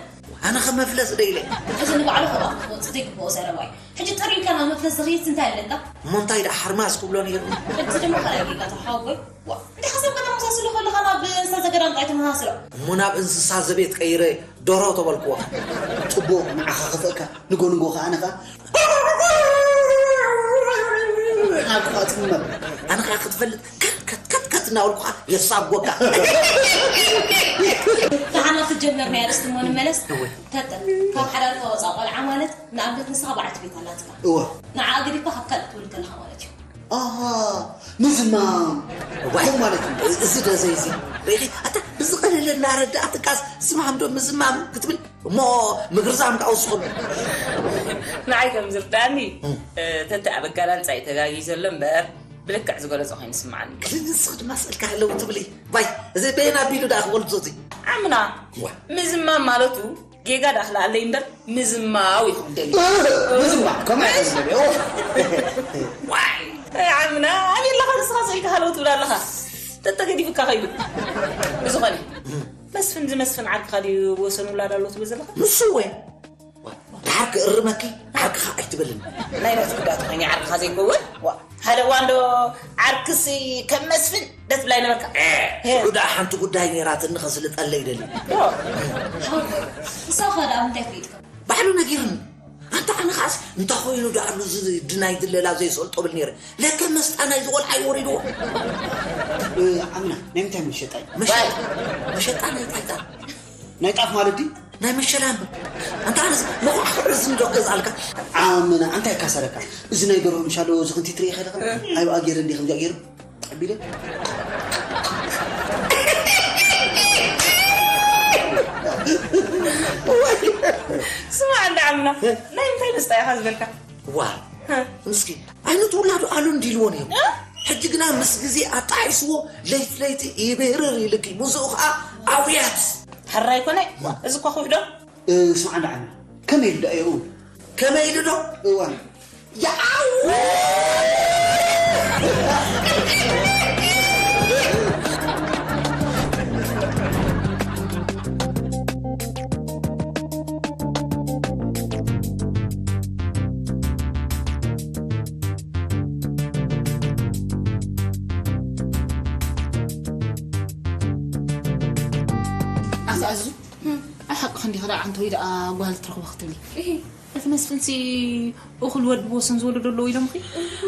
ኣነ ከ መፍለስ ዶ ኢለ? እዚ ንባዕሉ ከብኣ ክትወጽእ ዘይግብኦ ዘረባ እዩ። ሕጂ ጠር ኢልካ ናብ መፍለስ ዝኸይድ እንታይ ኣለካ? እሞ እንታይ ደኣ ሓርማዝ ክብሎ ነይሩ? ሕጂ ድማ ካልኣይ ጌጋ ተሓወቦይ። ዋ፣ እንታይ ሓሳብ ከተመሳስሎ ከለኻ ናብ እንስሳ ዘገዳም ጥራይ ተመሳስሎ። እሞ ናብ እንስሳ ዘቤት ቀይረ ደርሆ ተበልክዎ። ጽቡቕ፣ ንዓኻ ከፍእካ፣ ንጎ ንጎ ከኣ ኣነ ከኣ ናብካ እጥመር። ኣነ ከኣ ክትፈልጥ ከት ከት ከት ከት እናበልኩ ከኣ የሳጎካ። ደሓና ክትጀመር ናይ ኣርእስቲ እሞ ንመለስ። እወ። ተተ፣ ካብ ሓዳርካ ወጻእ ቆልዓ ማለት ንኣብነት ንስኻ በዓልቲ ቤት ኣላትካ። እወ። ንዓኣ ገዲፍካ ካብ ካልእ ክትወልድ ከለኻ ማለት እዩ። ኣሃ፣ ምዝማም። እዋይ። ከምኡ ማለት እዩ። እዚ ደዘይ እዚ። ርኢኺ? ኣታ ብዝቐለለ እናረዳእትካስ ዝማም ዶ ምዝማም ክትብል እሞ ምግርዛም ከዓ ወስኹሉ። ንዓይ ከም ዝርዳእኒ፣ እም። እ፣ ተንተ ኣብ ኣገላልጻ እዩ ተጋግዩ ዘሎ እምበር፣ ብልክዕ ዝገለጾ ኮይኑ ይስምዓኒ። ግን ንስኺ ድማ ስእልካ ኣለዉ ትብሊ። ባይ፣ እዚ በየን ኣቢሉ ደኣ ክገልጾ እዚ? ዓምና፣ ዋ። ምዝማም ማለቱ ጌጋ ደኣ ክልኣለይ እምበር፣ ምዝማው እዩ ክብል ደልዩ። እ፣ ምዝማው፣ ከማይ ኣይኮነን ደልዩ። ዋይ፣ ዓምና፣ ኣበይ ኣለኻ ንስኻ ስእልካ ኣለዉ ትብል ኣለኻ? ተተገዲፉካ ከይዱ። ብዝኾነ፣ መስፍን ዝመስፍን ዓርክኻ ድዩ ወሰን ውላድ ኣሎ ትብል ዘለኻ? ንሱ ወይ? ድሓር ክእርመኪ፣ ዓርክኻ ኣይትበልኒ። ናይ ነፍሲ ጉዳይ ተኾይኑ ዓርክኻ ዘይከውን? ዋ፣ ሓደ እዋን ዶ ዓርክሲ ከም መስፍን ደስ ብላይ ነበርካ? እ፣ እ። ሽዑ ደኣ ሓንቲ ጉዳይ ነይራትኒ ከስልጠለይ ደልዩ። ዶ? ሓወይ፣ ንስኻ ደኣ ምንታይ ኣፍሊጥካ? ባዕሉ ነጊሩኒ። ኣንታ ኣነ ኸኣስ እንታይ ኮይኑ ደኣ ኣሎ እዚ ድናይ ድለላ ዘይሰልጦ ብል ነይረ። ለከ መስጣ ናይዚ ቆልዓ እዩ ወሪድዎ። እ፣ ዓምና፣ ናይ ምንታይ መሸጣ እዩ? መሸጣ? መሸጣ ናይ ጣይጣ። ናይ ጣፍ ማለት ድዩ? ናይ መሸላ እምበር። ኣንታ ኣነስ መኹዓ ክዕርስ እንዶ ክገዝኣልካ። ዓምና፣ እንታይ ካሰርካ? እዚ ናይ ደርሆ ምሻሎ እዚ ክንቲት ርኢኻ ኢኻ? እ። ኣይብኣ ገይረ እንዲ ከምዚኣ ገይሩ። ኣቢለ። ስማዕ እንዳ ዓምና፣ እ? ናይ ምንታይ መስጣ ኢኻ ዝበልካ? ዋ፣ እ? ምስኪን፣ ዓይነት ውላዱ ኣሉ እንዲልዎ ነይሩ። እ? ሕጂ ግና ምስ ግዜ ኣጣሒስዎ ለይቲ ለይቲ ይብህርር ኢልኪ፣ ሙዝኡ ኸዓ ኣውያት። ሕራይ ኮነ፣ እዚ እኳ ክውሕዶ። እ፣ ስማዕ ደኣ፣ ከመይ ኢሉ ደኣ እዩ? ከመይ ኢሉ ዶ? እዋ። ያው! ኣዛዙ፣ ኣይ ሓቅኺ እንዲኺ ደኣ፣ ዓንተወይ ደኣ ጓል ትረኽቦ ክትብሊ። እሂ። እቲ መስፍንሲ እኹል ወዲ ብወሰን ዝወለዶ ኣለዎ ኢሎምኺ?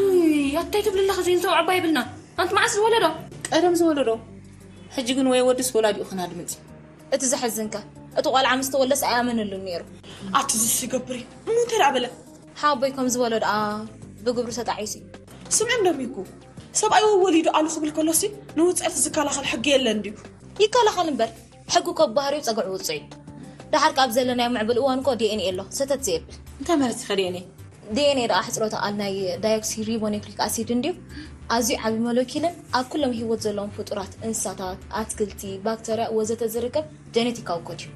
እይ፣ ኣታይ ትብሊ ኣለኺ? ዘይንተው ዓባይ ይብልና። ኣንቲ መዓስ ዝወለዶ? ቀደም ዝወለዶ። ሕጂ ግን ወይ ወድስ ወላዲኡ ክናድምጽ እዩ። እቲ ዘሕዝንከ፣ እቲ ቆልዓ ምስ ተወልደስ ኣይኣመነሉን ነይሩ። ኣቲ ዝስ ይገብር እዩ። እሞ እንታይ ደኣ በለ? ሓቦይ ከም ዝበሎ ደኣ ብግብሩ ተጣዒሱ እዩ። ስምዒ እንዶ ሚኩ፣ ሰብኣይ ወሊዱ ኣሉ ክብል ከሎሲ ንውጽዕቲ ዝከላኸል ሕጊ የለን ድዩ? ይከላኸል እምበር፣ ሕጊ እኮ ብባህሪኡ ጸግዒ ውጹዕ እዩ። ደሓር ካብ ዘለናዮ ምዕቡል እዋን እኮ ዲ ኤን ኤ ኣሎ፣ ሰተት ዘየብል። እንታይ ማለት ኢኻ ዲ ኤን ኤ? ዲ ኤን ኤ ደኣ ሕጽሮተ ቃል ናይ ዳይኦክሲ ሪቦኒክሊክ ኣሲድ እንድዩ። ኣዝዩ ዓቢ ሞለኪልን ኣብ ኩሎም ህይወት ዘለዎም ፍጡራት፣ እንስሳታት፣ ኣትክልቲ፣ ባክተርያ ወዘተ ዝርከብ ጀነቲካዊ ኮድ እዩ።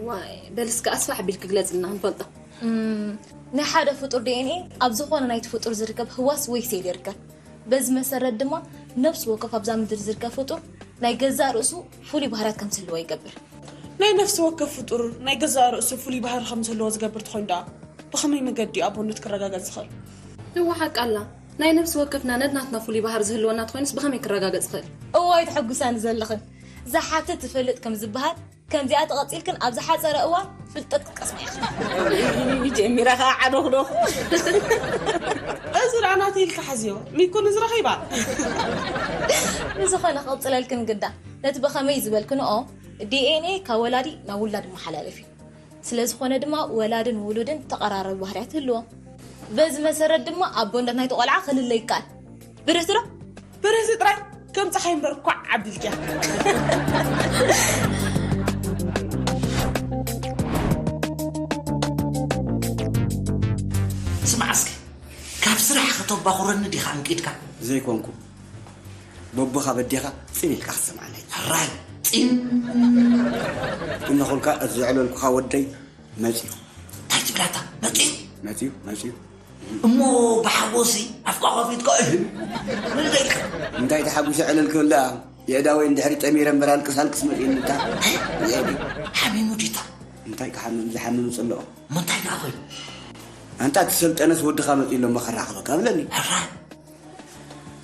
ዋይ፣ በል እስከ ኣስፍሕ ኣቢልኪ ግለጽልና ክንፈልጦ። እም፣ ናይ ሓደ ፍጡር ዲ ኤን ኤ ኣብ ዝኾነ ናይቲ ፍጡር ዝርከብ ህዋስ ወይ ሴል ይርከብ። በዚ መሰረት ድማ ነፍሲ ወከፍ ኣብዛ ምድሪ ዝርከብ ፍጡር ናይ ገዛእ ርእሱ ፍሉይ ባህርያት ከም ዝህልዎ ይገብር። ናይ ነፍሲ ወከፍ ፍጡር ናይ ገዛእ ርእሱ ፍሉይ ባህሪ ከም ዝህልዎ ዝገብር ተኾይኑ ደኣ ብኸመይ መገዲ እዩ ኣቦነት ክረጋገጽ ዝኽእል? እወ ሓቂ ኣላ። ናይ ነፍሲ ወከፍና ነናትና ፍሉይ ባህሪ ዝህልወና ተኾይኑስ ብኸመይ ክረጋገጽ ይኽእል? እዋይ ተሐጉሳኒ ዘለኽን። ዝሓትት ትፈልጥ ከም ዝበሃል ከምዚኣ ተቐጺልክን ኣብ ዝሓጸረ እዋን ፍልጠት ክትቀስማ ኢኽን። ጀሚራ ኸዓ ዓዶኽዶኽ። እዚ ደኣ ናተይ ኢልካ ሓዝዮ። ሚኩ ንዝረኸ ይባል። ብዝኾነ ክቕጽለልክን ግዳ። ነቲ ብኸመይ ዝበልክንኦ ዲ ኤን ኤ ካብ ወላዲ ናብ ውላድ ይመሓላለፍ እዩ። ስለ ዝኾነ ድማ ወላድን ውሉድን ተቐራራቢ ባህርያት ይህልዎም። በዚ መሰረት ድማ ኣቦነት ናይቲ ቆልዓ ክልለ ይከኣል። ብርህቲ ዶ? ብርህቲ ጥራይ ከም ጸሓይ እምበር ኳዕ ኣቢልኪያ። ስማዕ እስከ፣ ካብ ስራሕ ከተባኹረኒ ዲኻ እንቂድካ? ዘይኮንኩ። በቦኻ በዴኻ ጽን ኢልካ ክትሰምዓኒ። ሕራይ፣ ጽን። እናኾልካ እቲ ዘዕለልኩኻ ወደይ መጺኡ። እንታይ ትብላታ? መጺኡ? መጺኡ፣ መጺኡ። እሞ ብሓጎሲ ኣፍካ ኸፊትካ እህ ንደልካ። እንታይ ተሓጒሰ ዕልል ክብል ደኣ? የእዳወይ እንድሕሪ ጠሚረ እምበር ኣልቅስ ኣልቅስ መጺኡኒ እንታ። እንታይ? ሓሚሙ ዲታ? እንታይ ክሓምም? ዝሓምም ጽልኦ። እሞ እንታይ ደኣ ኮይኑ? ኣንታ እቲ ሰልጠነስ ወድኻ መጺኡ ኣሎ እሞ ከራኽበካ ብለኒ። ሕራይ።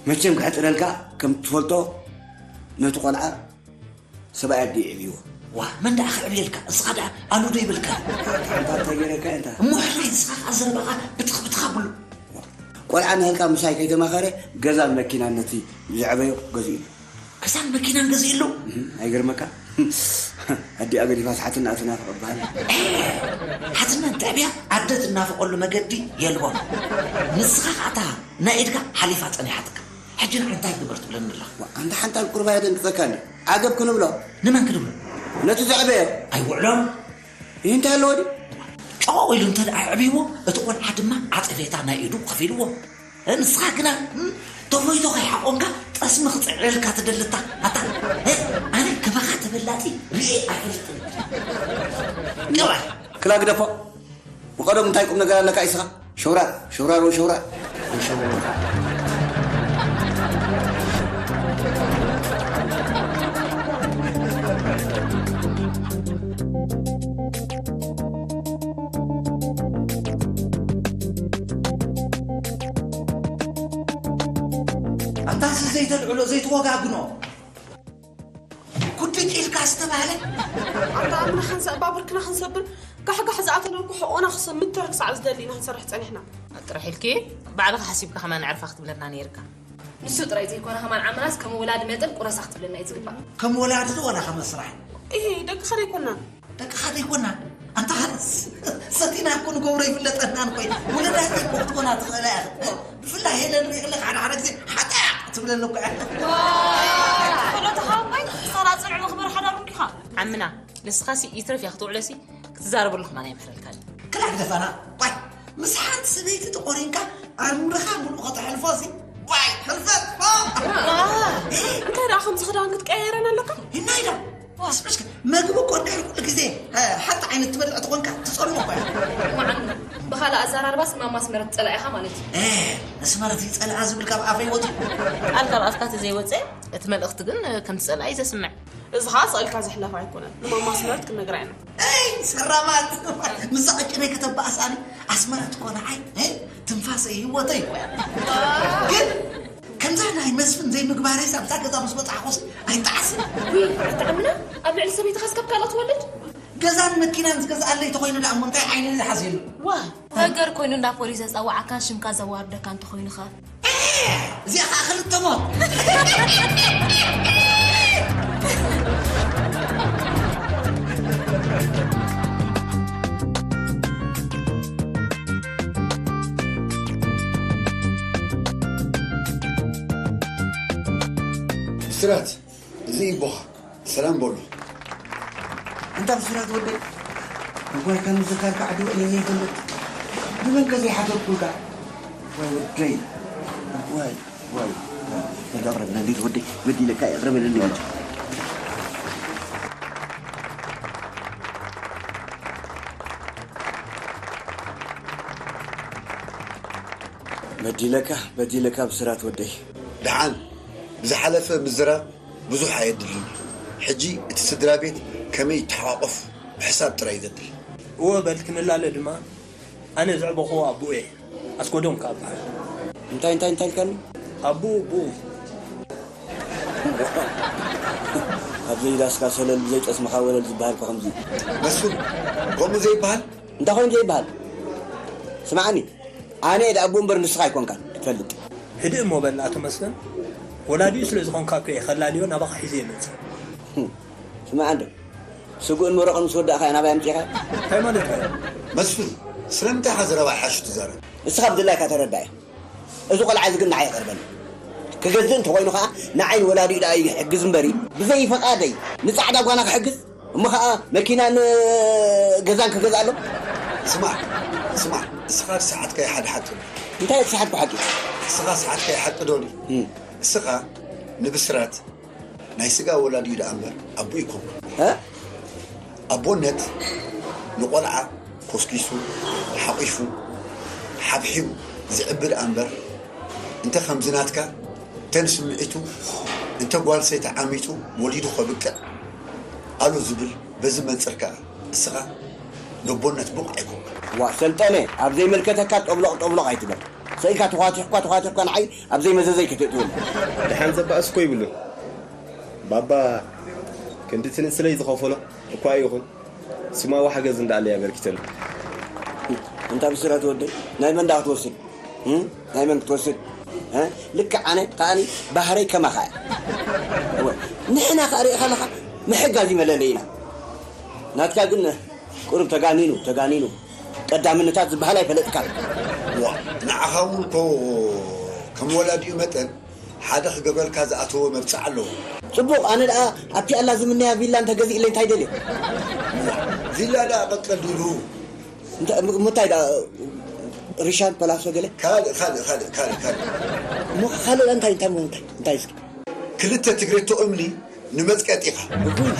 መቸም ክሕጽረልካ ከም ትፈልጦ ነቲ ቆልዓ ሰብኣይ ኣዲኡ የዕብይዎ። ዋ፣ መን ደኣ ክዕብየልካ? እስኻ ደኣ ኣሉ ዶ ይብልካ? ሓንታ እንታይ ገይረካ እንታ? እሞ ሕራይ ንስኻ ከኣ ዘረባኻ ብትኽ ብትኽ ኣብሉ። ቆልዓ ንህልካ ምሳይ ከይተማኸረ ገዛን መኪናን ነቲ ዘዕበዮ ገዚኡሉ። ገዛን መኪናን ገዚኡሉ? እህ፣ ኣይገርመካ? ኣዲኣ ገዲፋስ ሓትነኣ ትናፍቕ እበሃል። ሓትነን ተዕብያ ኣደ ትናፍቐሉ መገዲ የልቦን። ንስኻ ከኣ እታ ናይ ኢድካ ሓሊፋ ጸኒሓትካ። ሕጂ ንዓ እንታይ ግበር ትብለኒ ኣለኻ? ዋ፣ ኣንታ ሓንታ ኣብ ቁርባ የደንግጸካ እንዲ። ዓገብ ክንብሎ። ንመን ክንብሎ? ነቲ ዘዕበዮ። ኣይውዕሎን። ይህ እንታይ ኣለዎ ድዩ? ጨው ኢሉ እንተ ደኣ ኣዕብይዎ፣ እቲ ቆልዓ ድማ ዓጸፌታ ናይ ኢዱ ከፊልዎ። ንስኻ ግና፣ እም፣ ተፎይቶ ከይሓቆንካ ጠስሚ ክጽዕረልካ ትደልታ። ኣታ፣ እ፣ ኣነ ከማኻ ተበላጺ ርእየ ኣይፈልጥን። ገባር። ክላ ግደፎ። ብቐደም እንታይ ቁም ነገር ኣለካ ኢስኻ? ሸውራር፣ ሸውራር ወይ ሸውራር። ወይ ሸውራር። ኣንታሲ ዘይተልዕሎ፣ ዘይትወጋግኖ። ኩድጭ ኢልካ ዝተባህለ። ኣንታ ኣምና ሓንሳእ ባቡርክና ክንሰብር ጋሕጋሕ ዝኣተና እኮ ሕቖና ክሰምት ተረክ ሰዓት ዝደሊ ኢና ክንሰርሕ ጸኒሕና። ጥራሕ ኢልኪ ባዕልኻ ሓሲብካ ከማን ኣዕርፋ ክትብለና ነይርካ። ንሱ ጥራይ ዘይኮነ ከማን ዓምራስ ከም ወላዲ መጠን ቁረሳ ክትብለና እዩ ዝግባእ። ከም ወላዲ ዶ ዋላ ከም መስራሕ? እሂ፣ ደቅኻ ዘይኮናን። ደቅኻ ዘይኮና? ኣንታ ኸስ ሰቲና እኮ ንገብሮ ይፍለጠናን እኮ እዩ። ውለዳት እኮ ክትኮና ትኽእላ ኢኻ። ብፍላይ ሄለን ሪእለካ ሓደ ሓደ ግዜ ሓጣያቕ ትብለኒ እኮ እያ። ወለድኻ እኮ እዩ። ክሳራ ጽንዕ መኽበሪ ሓዳሩ እንዲኻ። ዓምና፣ ንስኻሲ ይትረፍ እያ ክትውዕለሲ ክትዛረበሉ ከማን ኣይምሕረልካን። ክላ ግደፋና። ዋይ፣ ምስ ሓንቲ ሰበይቲ ተቆሪንካ ኣእምሮኻ ምሉእ ከተሕልፎሲ። ዋይ፣ ሕልፈት። ከምዚ ክዳን ክትቀያየረን ኣለካ? ይናይዳ። ስምዕሽ፣ መግቢ እኮ እንድሕር ኩሉ ግዜ፣ እ፣ ሓንቲ ዓይነት ትበልዕ ተኾንካ ትጸልኦ እኮ እያ። መዓኑ፣ ብኻልእ ኣዘራርባስ ማማ ኣስመረት ትጸልኣ ኢኻ ማለት እዩ። እ፣ ኣስመረት ይጸልኣ ዝብል ካብ ኣፈይ ወጺኡ። ቃል ካብ ኣፍካ ተዘይወጸ፣ እቲ መልእኽቲ ግን ከም ትጸልኣ እዩ ዘስምዕ። እዚ ኸኣ ስቕ ኢልካ ዘሕለፍ ኣይኮነን። ንማማ ኣስመረት ክንነግራ ኢና። ኣይ፣ ሰራማት። ምስዛ ቀጭነይ ከተባእሳኒ፣ ኣስመረት እኮ ንዓይ፣ እ፣ ትንፋሰይ፣ ህይወተይ እኮ እያ። ግን ከምዛ ናይ መስፍን ዘይምግባረይስ ኣብዛ ገዛ ምስ በጻሕኩስ ኣይጠዓስን። ውይ፣ ኣትዓምና፣ ኣብ ልዕሊ ሰበይትኻስ ካብ ካልኦት ትወልድ? ገዛን መኪናን ዝገዝኣለይ ተኾይኑ ደኣ እሞ እንታይ ዓይነይ ዝሓዝየሉ? ዋ፣ ነገር ኮይኑ እንዳ ፖሊስ ዘጸዋዓካን ሽምካ ዘዋርደካ እንተኾይኑኸ? እዚኣ ኸዓ ክልተ ሞት። ብስራት፣ እዚ እዩ ኣቦኻ። ሰላም በሉ። እንታ ብስራት ወደይ፣ እዋይ፣ ከም ዝካልካ ዓዲ ውዕለ ዘይፈልጥ፣ ንመን ከ ዘይሓተትኩልካ? እዋይ ወደይ፣ እዋይ፣ እዋይ፣ እዋይ፣ ኣቕርበለኒ ወደይ፣ በዲለካ፣ ኣቕርበለኒ ወደይ። በዲለካ፣ በዲለካ ብስራት ወደይ። ደሓን፣ ብዝሓለፈ ምዝራብ ብዙሕ ኣየድልን። ሕጂ እቲ ስድራ ቤት ከመይ ይተሓቋቆፍ ምሕሳብ ጥራይ ዘድሊ። እወ በል ክንላለ ድማ ኣነ ዘዕበኽዎ ኣቦኡ እየ። ኣስጎዶም ከኣ እበሃል። እንታይ እንታይ እንታይ ኢልካኒ? ኣቦኡ ኣቦኡ። ኣብ ዘይዳስካ ሰለል ብዘይ ጠስምኻ ወለል ዝበሃል እኮ ከምዚ እዩ። መስፍን፣ ከምኡ ዘይበሃል? እንታይ ኮይኑ ዘይበሃል? ስምዓኒ፣ ኣነ እየ ደኣ ኣቦኡ እምበር ንስኻ ኣይኮንካን ክትፈልጥ። ህድእ እሞ በል ኣቶ መስፍን፣ ወላዲኡ ስለ ዝኾንካ እኮ እየ ከላልዮ ናባኻ ሒዘ እየ መጽእ። ህም፣ ስማዕ እንዶ፣ ስጉእን መረቕን ምስ ወዳእካ እያ ናባይ ኣምጺኻ? እንታይ ማለትካ እዩ? መስፍን፣ ስለምንታይ ኢኻ ዘረባ ሓሹ ትዛረብ? ንስኻ ብድላይካ ተረዳእ። እዚ ቆልዓ እዚ ግን ንዓይ ይቐርበኒ። ክገዝእ እንተኾይኑ ኸኣ ንዓይ ንወላዲኡ ደኣ ይሕግዝ እምበሪ፣ ብዘይ ፈቓደይ ንጻዕዳ ጓና ክሕግዝ? እሞ ኸኣ መኪናን ገዛን ክገዝኣሎም? ስማዕ፣ ስማዕ፣ እስኻ ዝሰሓትካዮ ሓደ ሓቂ ኣሎ። እንታይ እቲ ዝሰሓትኩ ሓቂ? እስኻ ዝሰሓትካዮ ሓቂ ዶ ድዩ? እም። እስኻ ንብስራት ናይ ስጋ ወላዲኡ ደኣ እምበር ኣቦኡ ኣይኮንኩን። እ? ኣቦነት ንቆልዓ ኮስኪሱ፣ ሓቒፉ፣ ሓብሒቡ ዝዕቢ ደኣ እምበር፣ እንተ ከምዚ ናትካ፣ እንተ ንስምዒቱ፣ እንተ ጓል ሰይቲ ዓሚጹ ወሊዱ ከብቅዕ ኣሉ ዝብል በዚ መንጽር ከኣ እስኻ ነቦነት ብቑዕ ኣይኮንካን። ዋእ ሰልጠነ፣ ኣብ ዘይምልከተካ ጦብሎቕ ጦብሎቕ ኣይትበል። ስኢልካ ተዃቲሕኳ ተዃቲሕኳ ንዓይ ኣብ ዘይመዘዘይ ከተእትወኒ። ደሓን ዘባእስ እኮ ይብሉን። ባባ ክንዲ እቲ ንእስለይ ዝኸፈሎ እኳ ይኹን፣ ስማዊ ሓገዝ እንዳኣለይ ኣበርኪተሉ። እንታ ብስራት ወደይ፣ ናይ መን ደኣ ክትወስድ? እም? ናይ መን ክትወስድ? እ? ልክዕ ኣነ ከኣኒ ባህረይ ከማኻ እየ። እወ፣ ንሕና ከኣ ርኢኻ ኣለኻ፣ ምሕጋዝ እዩ መለለይና። ናትካ ግን ቁሩብ ተጋኒኑ፣ ተጋኒኑ። ቀዳምነታት ዝበሃል ኣይፈለጥካን። ዋ፣ ንዓኻ እውን እኮ ከም ወላዲኡ መጠን ሓደ ክገብረልካ ዝኣተወ መብጽዓ ኣለዎ። ጽቡቕ፣ ኣነ ደኣ ኣብቲ ኣላ ዝምነያ ቪላ እንተገዚእለይ እንታይ ደልዮ? ዋ፣ ቪላ ደኣ ቀቀል ዲሉ። እንተ-፣ ም-፣ ምታይ ደኣ ሪሻን ፓላሶ ገለ? ካልእ፣ ካልእ፣ ካልእ፣ ካልእ፣ ካልእ። እሞ ካልእ እንታይ፣ እንታይ፣ እንታይ፣ እንታይ እስኪ? ክልተ ትግሬቶ እምኒ ንመጽቀጢኻ። እኹይ።